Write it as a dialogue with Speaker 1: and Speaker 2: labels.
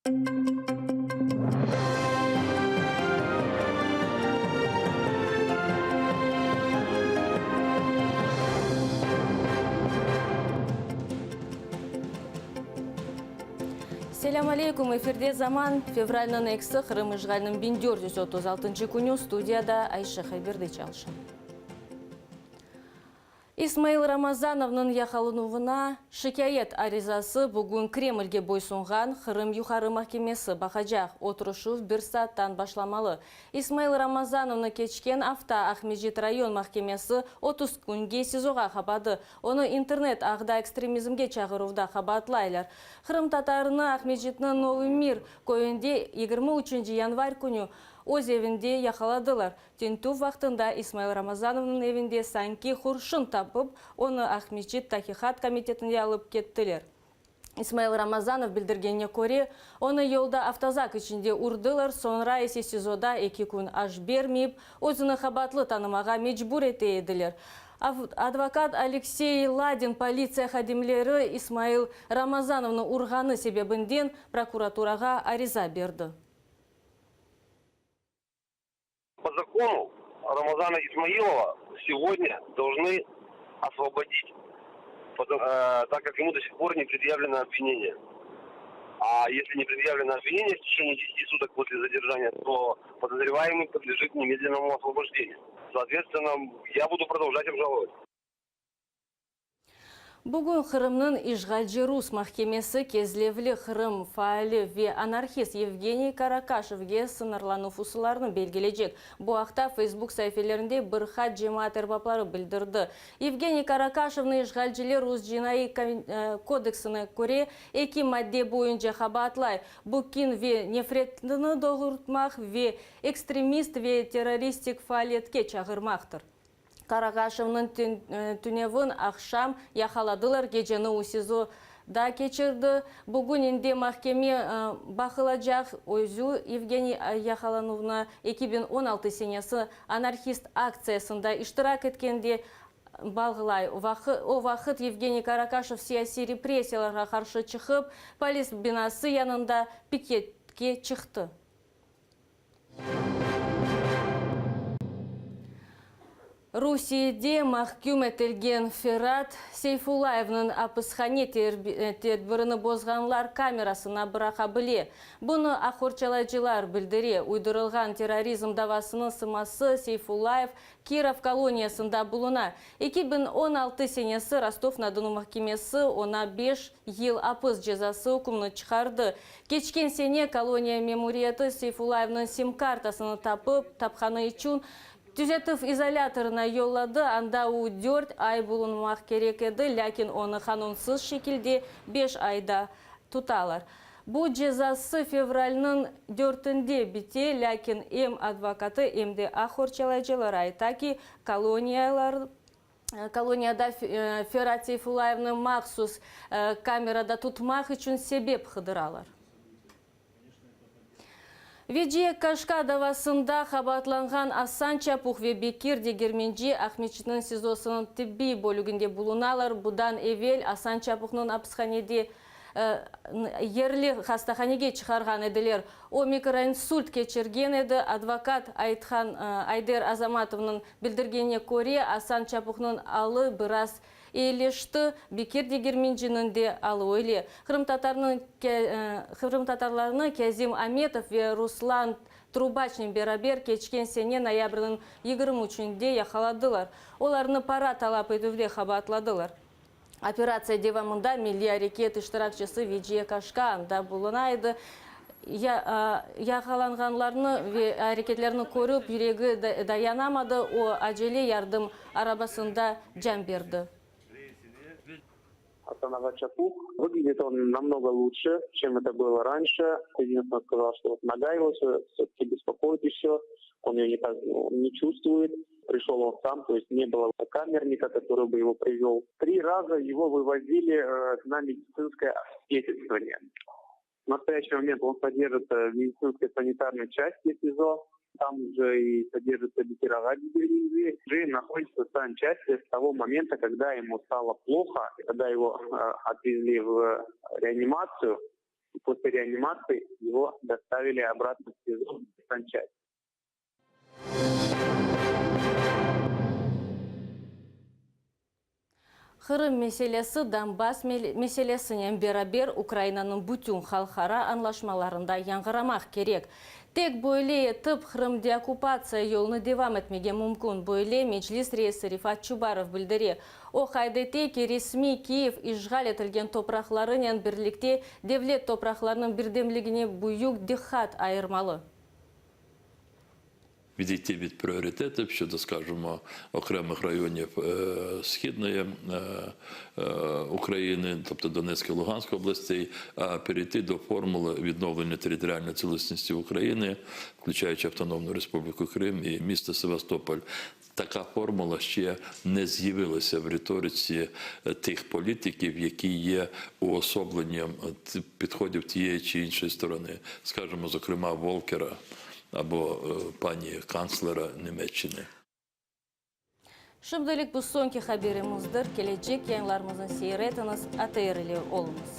Speaker 1: Selâm aleyküm, efirde Zaman, fevralniñ ekisi, Qırım işğaliniñ 1436-ncı künü, studiyada Ayşe Hayberdi çalışa. İsmail Ramazanovnıñ yaqalanuvına şikâyet arizası bugün Kremlge boysunğan Qırım Yuqarı mahkemesi baqacaq. Oturışuv bir saattan başlamalı. İsmail Ramazanovnı keçken afta Aqmescit rayon mahkemesi 30 künge SİZOğa qapadı. Onı internet ağda ekstremizmge çağıruvda qabaatlaylar. Qırımtatarını Aqmescitniñ Novıy Mir köyünde 23 yanvar künü öz evinde yaqaladılar. Tintüv vaqtında İsmail Ramazanovnıñ evinde sanki qurşun tapıp, onı Aqmescit Taqiqat komitetine alıp kettiler. İsmail Ramazanov bildirgenine köre, onı yolda avtozak içinde urdılar, soñra ise SİZOda eki kün aş bermeyip, özüni qabaatlı tanımağa mecbur ete ediler. Advokat Aleksey Ladin politsiya hadimleri İsmail Ramazanovnı urğanı sebebinden prokuraturağa ariza berdi.
Speaker 2: По закону Рамазана Исмаилова сегодня должны освободить, э, так как ему до сих пор не предъявлено обвинение. А если не предъявлено обвинение в течение 10 суток после задержания, то подозреваемый подлежит немедленному освобождению. Соответственно, я буду продолжать обжаловать.
Speaker 1: Bugün Qırımnıñ işğalci rus mahkemesi Kezlevli Qırım faali ve anarhist Yevgeniy Karakaşevge sıñırlanuv usullarını belgilecek. Bu aqta Facebook saifelerinde bir qaç cemaat erbapları bildirdi. Yevgeniy Karakaşevni işğalciler rus cinaiy kodeksine köre eki madde boyunca qabaatlay, bu kin ve nefretni doğurtmaq ve ekstremist ve terroristik faaliyetke çağırmaqtır. Karakaşevniñ tünevin aqşam yaqaladılar, geceni o SİZO-da keçirdi. Bugün endi mahkeme baqılacaq. Özü Yevgeniy yaqalanuvına 2016 senesi anarhist aktsiyasında iştirak etkende bağlay. O vaqıt Yevgeniy Karakaşev siyasiy repressiyalarğa qarşı çıqıp, polis binası yanında piketke çıqtı. Rusiyede mahküm etilgen Ferat Seyfullayevniñ apishane tedbirini bozğanlar kamerasına bıraqa bile. Bunı aq qorçalayıcılar bildire. Uydurılğan terrorizm davasınıñ sıması Seyfullayev Kirov koloniyasında buluna. 2016 senesi Rostov-na-Donu mahkemesi oña beş yıl apis cezası ükümini çıqardı. Keçken sene koloniya memuriyeti Seyfullayevniñ sim-kartasını tapıp, tapqanı içün tüzetüv izolâtorına yolladı, anda o dört ay bulunmaq kerek edi, lâkin onı qanunsız şekilde beş ayda tutalar. Bu cezası fevralniñ dörtünde bite, lâkin em advokatı, em de aq qorçalayıcılar ayta ki, koloniyalar koloniyada Ferat Seyfullayevni mahsus kamerada tutmaq içün sebep qıdıralar. Veciye Kaşka davasında qabaatlanğan Asan Çapuh ve Bekir Degermenci Aqmescitniñ SİZOsınıñ tibbiy bölüginde bulunalar. Budan evel Asan Çapuhnıñ apishanede yerli hastahanege çıqarğan ediler. O, mikroinsult keçirgen edi. Advokat Aythan Ayder Azamatovnıñ bildirgenine köre, Asan Çapuhnıñ alı biraz eyileşti, Bekir Degermenciniñ de alı öyle. Qırımtatarnıñ qırımtatarlarnı Kâzim Ametov ve Ruslan Trubaçnen beraber keçken sene noyabrniñ 23-nde yaqaladılar. Olarnı para talap etüvde qabaatladılar. Operatsiya devamında milliy areket iştirakçisi Veciye Kaşka anda buluna edi. Yaqalanğanlarnı ve areketlerini körip, yüregi dayanamadı, o, acele yardım arabasında can berdi.
Speaker 3: Asan ağa Çapuh, Выглядит он намного лучше, чем это было раньше. Единственное, сказал, что вот нога его все-таки беспокоит еще, он ее никак не чувствует. Пришел он сам, то есть не было камерника, который бы его привел. Три раза его вывозили э, на медицинское освидетельствование. В настоящий момент он содержится в медицинской санитарной части СИЗО. Там же и содержится Бекир ağa Уже находится в санчасти с того момента, когда ему стало плохо, когда его э, отвезли в реанимацию. И после реанимации его доставили обратно в СИЗО в санчасть.
Speaker 1: Qırım meselesi Donbass meselesinen beraber Ukrainanıñ bütün halqara añlaşmalarında yañğıramaq kerek. Tek böyle etip Qırım deokkupatsiya yolunı devam etmege mümkün, böyle Meclis reisi Refat Çubarov bildire. O qayd ete ki, resmiy Kiyev işğal etilgen topraqlarınen birlikte devlet topraqlarınıñ birdemligine büyük diqqat ayırmalı.
Speaker 4: Відійти від пріоритетів щодо, скажімо, окремих районів Східної України, тобто Донецької, Луганської областей, а перейти до формули відновлення територіальної цілісності України, включаючи Автономну Республіку Крим і місто Севастополь. Така формула ще не з'явилася в риториці тих політиків, які є уособленням підходів тієї чи іншої сторони, скажімо, зокрема Волкера або пані канцлера Німеччини.
Speaker 1: Şimdilik bu soñki haberimizdir. Kelecek yayınlarımıznı seyir etiñiz, ATR ile oluñız.